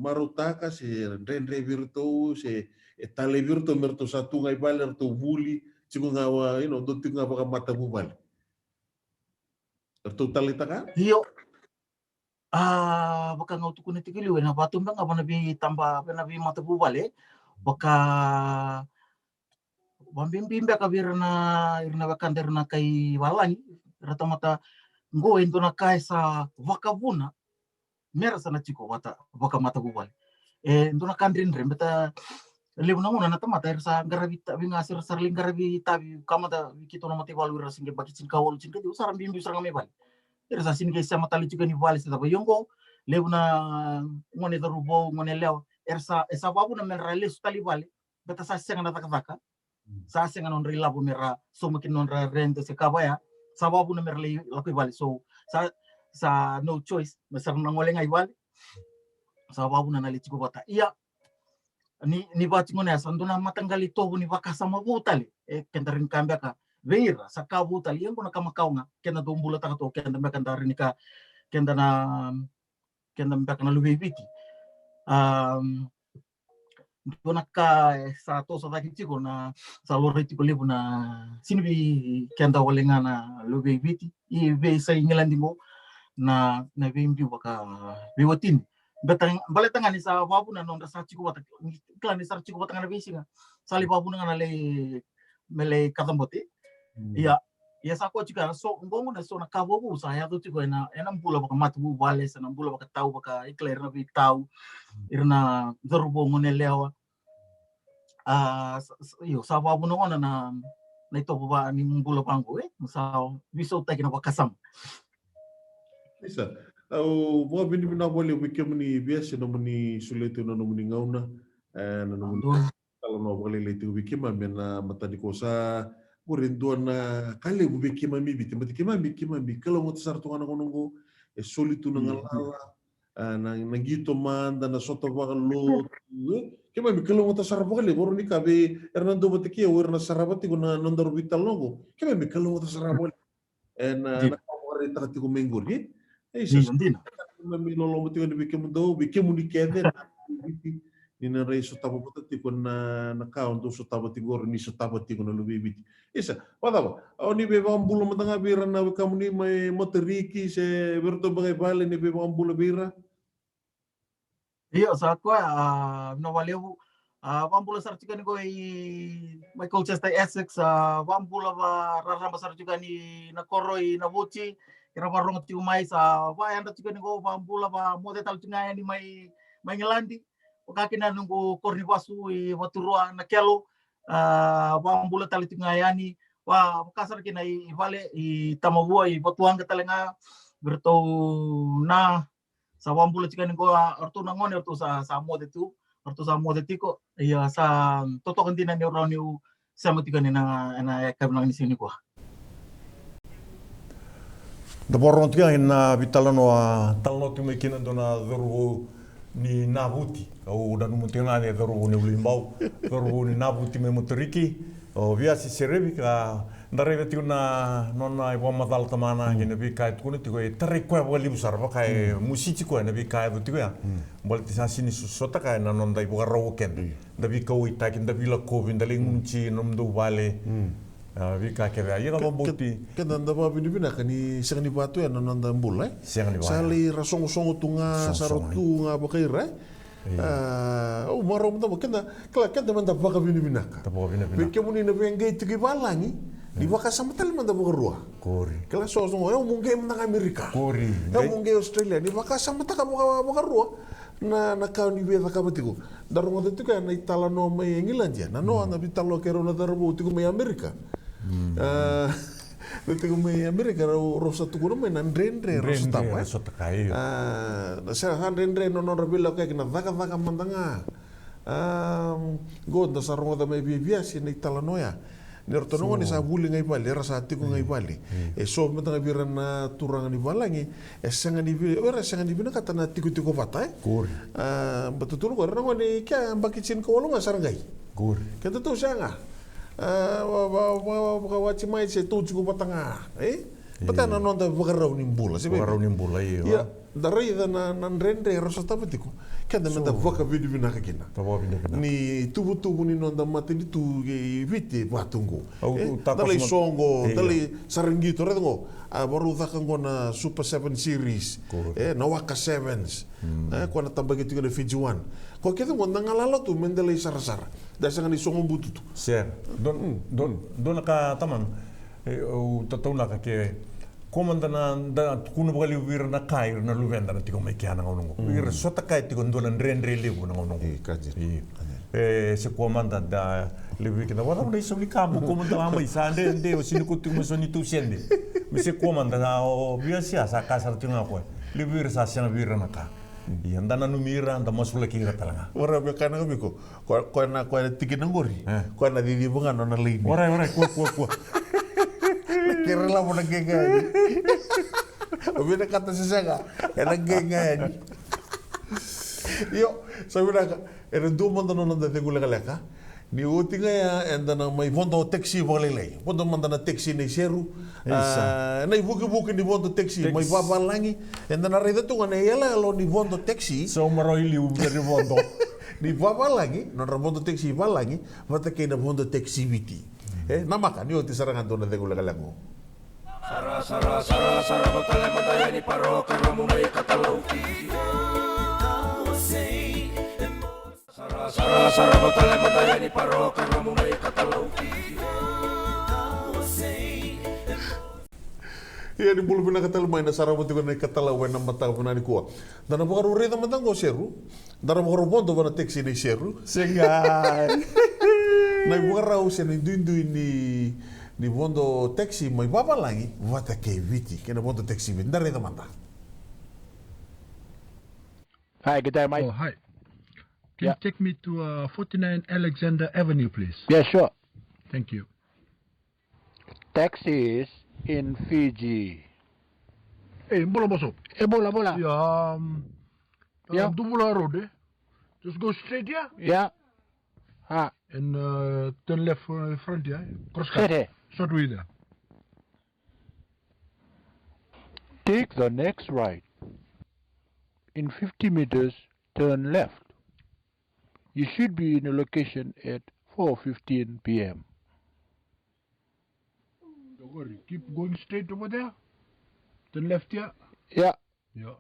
marautaka, se dredre vei iratou, se e talei vei iratou me ratou sa tu ga i vale, ratou vuli tiko ga, you know, dou tiko ga vakamatavuvale? Ratou taleitaka? Io. A, vaka ga au tukuna tiko e liu, ena vatu beka ga vua na veitaba, vua na veimatavuvale, vaka, vakabibi beka vei ira na, ira na wekada, ira na kai valagi, ira tamata qo, e dua na ka e sa vakavuna me ra sa na tiko vata, vakamatavuvale. E dua na ka dredre, baleta levu na gauna na tamata era sa qaravi tavi ga, se ra sa lai qaravi tavi, ka mada vei keitou na mataivalu, ira sa qai yabaki tinikawalu, tinikaciwa, sa ra biubiu sara ga mai vale. era sa sini qai sema tale tiko ni vale se cava. Ia oqo, levu na gone cauravou, gone yalewa, era sa, e sa vakavuna me ra lesu tale i vale, baleta sa sega na cakacaka. Sa sega na nodra ilavo me ra sauma kina nodra rede se ka vaya. Sa vakavuna me ra lai lako i vale. So sa, sa no choice, me sa ra na gole ga i vale. Sa vakavuna na lai tiko vata. Ia, ni, ni vakatikona ya sa dua na mataqali itovo ni vakasama vou tale. E, keda rai ni ka beka vei ira, sa ka vou tale. Ia oqo na ka makawa ga, keda dau bulataka tu, keda beka da rai ni ka, keda na, keda beka na luve i Viti. Am, dua na ka, e, sa toso cake tiko na, sa laurai tiko levu na, sini vei keda wale ga na luve i Viti, i vei sa i Igiladi qo, na, na veibiu vaka veiwatini. Baleta, baleta ga ni sa vakavuna na nodra sa tiko vata, ni kila ni sa ra tiko vata ga na veisiga. Sa lai vakavuna ga na lai, me lai kacabote. Mm. Ia, ia sa koya tiko ya, so, qo na so na ka vovou sa yaco tiko ena, ena bula vakamatavuvale, se na bula vakatau, vaka, e kila, ira na veitau, ira na cauravou, gone yalewa. A, sa, sa, io, sa vakavuna gona na, na itovo va ni bula vaqo, e? Sa veisautaki na vakasama. Isa, au vakavinavinaka vakalevu vei kemuni via se nomuni solia tu na nomuni gauna, e, na nomuni talanoa vakalailai tiko vei keimami ena mataka nikua. Sa qori e dua na ka levu vei keimami Viti, baleta keimami, keimami kalougata sara tu ga na gauna qo, e soli tu na galala, a, na, na qito mada, na sota vakalotu, e? Keimami kalougata sara vakalevu, o rawa ni ka vei ira na dau vata kei au, era na sarava tiko na, na nodaru veitalanoa qo. Keimami kalougata sara vakalevu. E na, na ka vakaraitaka tiko mai qori, e? E isa, dina, dina. Keimami loloma tiko yani vei kemudou, vei kemuni kece, ni na rai sotava vata tiko na, na ka o dou sotava tiko qori, ni sotava tiko na luve i Viti. Isa, vakacava? O ni via vakabula mada ga vei ira na wekamuni mai Moturiki, se vei iratou beka i vale, ni via vakabula vei ira? Io, sa koya, a, vinaka vakalevu. A, vakabula sara tiko yani qo i, mai Colchester, Essex, a, vakabula vakararaba sara tiko yani na koro i Navuti, ira vakarogo tiko mai, sa vakayadra tiko yani qo, vakabula, vakamoce tale tiko ga yani mai, mai Igiladi. Vaka kina noqu koro ni vasu i Vaturua, Nakelo, a, vakabula tale tiko ga yani, vaka, vaka sara kina i, i vale, i Tamavua, i Vatuwaqa tale ga, vei iratou na, sa vakabula tiko yani qo, a, o ratou na gone, o ratou sa, sa moce tu, o ratou sa moce tiko, ia sa totoka dina niu rawa niu sema tiko yani na, ena yakavi vinaka ni siga nikua. Da vakarorogo tiko yani na veitalanoa, talanoa tiko mai kina dua na cauravou ni Navuti. Au nanuma tiko ga ni cauravou ni Uluibau, cauravou ni Navuti mai Moturiki, o Viasi Serevi, ka da raica tiko na nona ivakamacala tamana, kei na veika e tukuna tiko, e tarai koya vakalevu sara, vaka e musiti koya na veika e yaco tiko ya. Baleta sa sini so-, sotakaya na noda ivakarau o keda. Da veikauwaitaki, da veilakovi, da lai gunuji na nomudou vale. A, veika kece ya, ia na vakabauti. Keda da vakavinavinaka ni sega ni va tu ya na noda bula, e? Sega ni va. Sa lai ra sogosogo tu ga, sa ra tu ga vakaira, e? Io. A, au marau mada mo keda, kila, keda meda vakavinavinaka. Da vakavinavinaka. Vei kemuni na veiqai tiko i valagi, ni vakasama tale mada vakarua. Qori. Kila, so, so, e, au mo qai mada ga Amerika. Qori. E, au mo qai Australia, ni vakasamataka vaka-, vakarua na, na ka ni via cakava tiko. Da rogoca tiko ya na italanoa mai Igiladi, na noa, na veitalanoa kei rau na cauravou tiko mai Amerika. A, na tiko mai Amerika, rau, rau sa tukuna mai na dredre, rau sa tava, e? Dredre, rau sa taka, io. A, na sa, sa dredre na nodra veilakoyaki, na cakacaka mada ga. A, qo da sa rogoca mai vei Viasi na italanoa ya. Ni ratou na gone sa vuli ga i vale, era sa tiko ga i vale. E so mada ga vei ira na turaga ni valagi, e sega ni vi-, era sega ni vinakata na tikotiko vata, e? Qori. A, baleta tukuna qo, era na gone kea yabaki tinikawalu ga sa ra qai. Qori. Kedatou sega. A, va-, va-, va-, vakawati mai se tou tiko vata ga, e? Baleta na noda vakarau ni bula, se vei? Vakarau ni bula, io. Ia, da raica na, na dredre era sotava tiko. Keda meda vakavinavinaka kina. Da vakavinavinaka. Ni tuvatuva ni noda matanitu i Viti e va tu qo. Au, e, au, da lai soqo, da lai sara qito, raica qo. A, vakarau caka qo na Super Seven Series. Qori. E, na Waka Sevens. E, koya na tabaki tiko na Fiji One. Koya kece qo da galala tu meda lai sarasara. Da sega ni sogo bututu. Sega. Dua, dua, dua na ka tamana. E, au tataunaka ke Ko mada na, da tukuna vakalevu vei ira na ka, ira na luveda na tiko mai kea na gauna oqo. Mm. Ira sota kaya tiko dua na dredre levu na gauna oqo. E, ka dina. Io. Ka dina. E, se ko mada da levu vei keda, vakacava na isau ni ka, ko mada ga mai sa dredre, o sini ko tiko mai so ni tou sede. Me se kua mada, o Viasia sa kaya sara tiko ga o koya, levu ira sa sega vei ira na ka. Ia da nanumi ira, da masulaki ira tale ga. Ora via kaya na ka vei iko, ko, ko na, ko na tikina qori. E. Ko na ciciva ga nona laini. Ora, ora, kua, kua, kua. Na kere lavo na qeqa yani. O vinakata se sega, ena qeqa yani. Io, sa vinaka. Ena dua mada na noda cegu lekaleka. Ni oti ga ya, eda na mai vodo taxi vakalailai. Vodo mada na taxi nei Seru. Isa. Ah, na ivukivuki ni vodo taxi, taxi mai vavalagi. Eda na raica tu ga na iyaloyalo ni vodo taxi. Sauma rawa i liu, ni vodo. Ni vavalagi, nodra vodo taxi i valagi, vata kei na vodo taxi i Viti. E, namaka, ni oti sara ga dua na cegu lekaleka qo. Sara, sara, sara, sara, vata tale mada yani parokaramu na iKatalau. Sara, sara, sara, vata tale mada yani parokaramu na iKatalau. Ia ni bula vinaka tale mai na sarava tiko na iKatalau ena mataka vinaka nikua. Da na vakarau raica mada qo Seru. Da na vakarau vodo va na taxi nei Seru. Sega. Na ivakarau se na iduidui ni, ni vodo taxi mai vavalagi vata kei Viti. Kei na vodo taxi Viti. Da raica mada. Hi, good day, mate. Oh, hi. Can you take me to, uh, forty-nine Alexander Avenue, please? Yeah, sure. Thank you. Taxis in Fiji. Hey, bula boso. E bula, bula. Yeah, um, uh, yeah. Duvula Road, eh? Just go straight here. Yeah. Ah. And, uh, turn left, uh, front here. Cross cut. Straight here. Short way there. Take the next right. In fifty meters, turn left. You should be in a location at four fifteen p m. Don't worry. Keep going straight over there. Turn left here. Yeah. Yeah.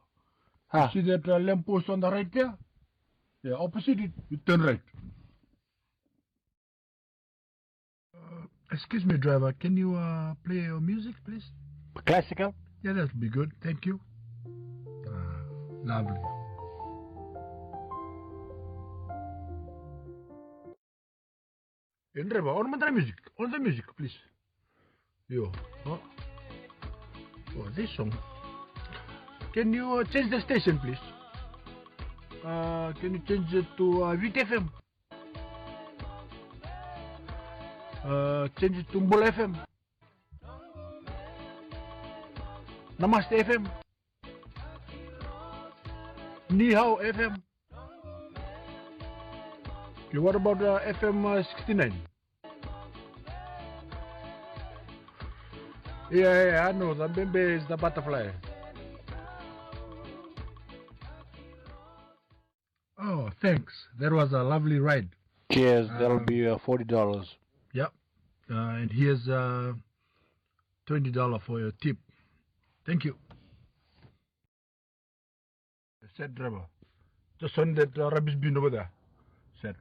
Ah. You see that, uh, lamp post on the right there? Yeah, opposite it, you turn right. Uh, excuse me, driver. Can you, uh, play your music, please? Classical? Yeah, that would be good. Thank you. Ah, lovely. E, driver, on mada na music. On the music, please. Io. Huh? Oh, this song. Can you, uh, change the station, please? Uh, can you change it to, uh, Viti F M? Uh, change it to Bula F M. Namaste F M. Ni Hao F M. Okay, what about, uh, F M, uh, sixty-nine? Yeah, yeah, I know. The bebe is the butterfly. Oh, thanks. That was a lovely ride. Cheers. That'll be, uh, forty dollars. Yep. Uh, and here's, uh, twenty dollars for your tip. Thank you. Set, driver. Just on that, uh, rubbish bin over there. Set.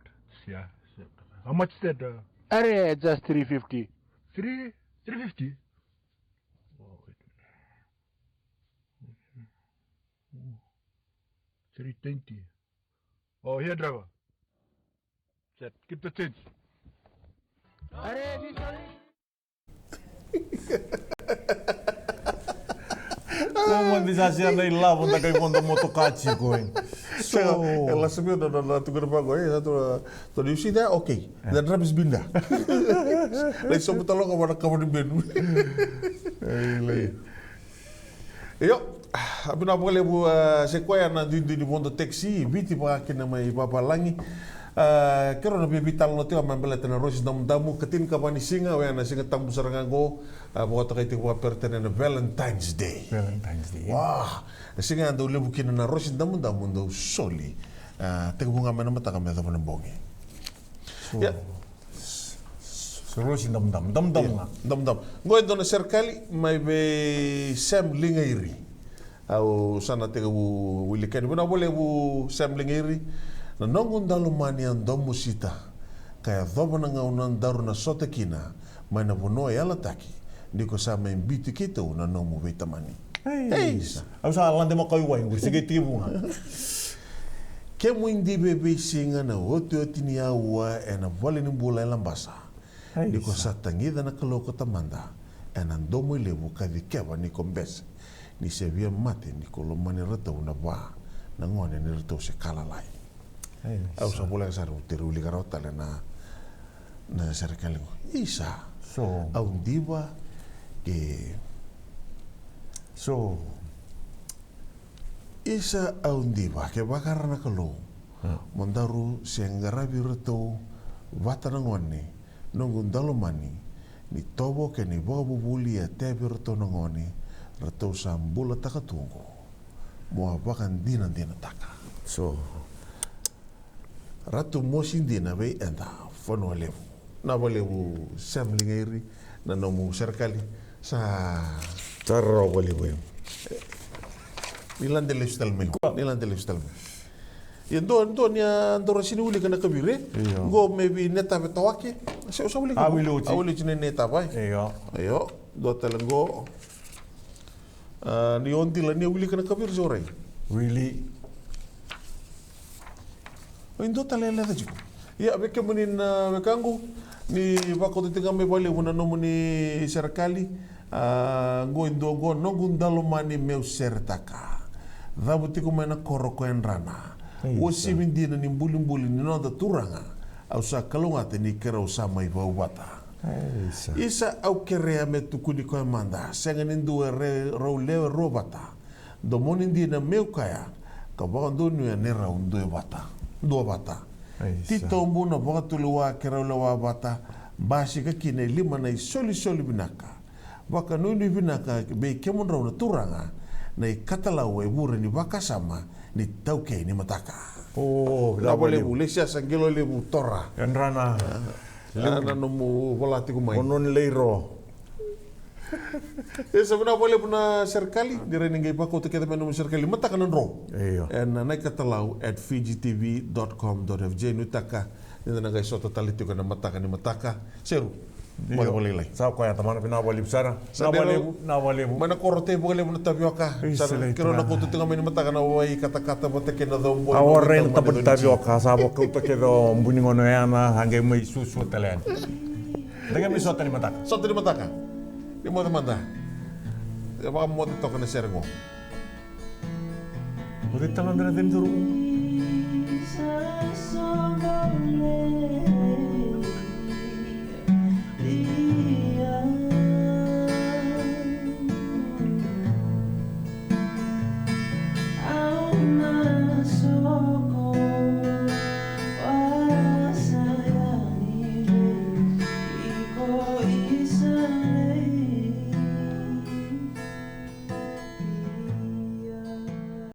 Yeah, set. How much is that? Uh? Are, just three fifty. Three, three fifty? Oh, wait. Three twenty. Oh, here, driver. Set. Keep the change. Are, this one. Ko mani sa sia na ilavo da kai vodo motoka tiko, e. So, e lasa vei na, na, na tukuna vaqo, e, sa tu, so do you see that? Okay. That rubbish bin there. Lai sobu tale ga vua na kava ni benu. Io, a vinaka vakalevu, a, se koya na duidui ni vodo taxi, Viti vaka kina mai vavalagi. A, keirau na via veitalanoa tiko me baleta na Rosi Damudamu, ka tinikava ni siga, oya na Siga Tabu sara ga qo, a, vakatokai tiko vakaperitania na Valentine's Day. Valentine's Day. Wa, na siga ya dau levu kina na Rosi Damudamu dau soli. A, tekivu ga mai na mataka me yacova na bogi. So, ia. So, Rosi Damudamu, Damudamu ga. Damudamu. Qo e dua na serekali mai vei Sam Ligairi. Au sa na tekivu wilika yani. Vinaka vakalevu Sam Ligairi. Na noqu daulomani a domosita ka yacova na gauna daru na sota kina mai na vanua e yalataki. Ni ko sa mai biuti keitou na nomu veitamani. Ei, ei, sa. Au sa lade makawa i wai qori, se qai tekivu ga. Kemu idive veisiga na otioti ni aua ena valenibula e Labasa. Ei, sa. Ni ko sa tagica na Kalou ko Tamada, ena domo i levu ka cikeva ni ko bese, ni se via mate ni ko lomani ratou na va na gone ni ratou se ka lalai. Au sa voleka sara, au tere wilika rawa tale na na serekali qo. Isa. So au diva ke so isa au diva ke vakara na Kalou mo daru se qaravi iratou vata na gone, noqu dalomani, ni tovo kei na ivakavuvuli e tevi iratou na gone ratou sa bulataka tu qo. Mo a vakadinadinataka. So Ratu Mosi dina vei eda, Vanua Levu. Na Vanua Levu, Sam Ligairi, na nomu serekali sa sa rarawa valevu. Ni lade lesu tale mai. Ni lade lesu tale mai. Ia dua, dua ni a dau rasi ni wilika na kaviri. Io. Qo me vei Netave Tawake. Se o sa wilika. A wili oti. A wili oti na Netave. Io. Io. Dua tale qo. A, ni o dila ni a wilika na kaviri se o rai. Wili. Oi, dua tale e leca tiko. Ia, vei kemuni na wekaqu, ni vakauta tiko ga mai valevu na nomuni serekali. A, qo e dua qo, noqu dalomani meu seretaka. Cavu tiko mai na koro ko Yadrana. Isa. Uasivi dina ni bulibuli ni noda turaga. Au sa kalougata ni keirau sa mai vauvata. Isa. Isa, au kerea me tukuni koya mada, sega ni dua e rau lewe rua vata. Domoni dina meu kaya, ka vakadonuya ni rau dua vata. Dua vata. Isa. Titobu na vakatulewa keirau lewa vata, basika kina e lima na isolisoli vinaka. Vakanuinui vinaka vei kemudrau na turaga, na ikatalau e vure ni vakasama ni taukei ni mataka. O, vinaka vakalevu. Levu, lesi asa qelo levu tora. Yadrana. A, na nomu vola tiko mai. O noni leiro. E sa vinaka vakalevu na serekali, ni rai ni qai vakauta kece mai nomu serekali. Mataka na dro. Io. Ena, na ikatalau at fiji tv dot com dot f j, nuitaka ni da na qai sota tale tiko ena mataka ni mataka. Seru. Io. Moce vakalailai. Sa koya tamana, vinaka vakalevu sara. Sa vinaka vakalevu, vinaka vakalevu. Mai na koro tei vakalevu na tavioka. Sa keirau na kauta tiko mai ni mataka na wai katakata vata kei na cau boi. A, o rai na taba ni tavioka, sa vakauta kece o Bunigono Yana, a qai mai suasua tale yani. Da qai mai sota ni mataka. Sota ni mataka. Ni moce mada. E vakamoce toka na sere qo. Moce tale mada na ceni curu.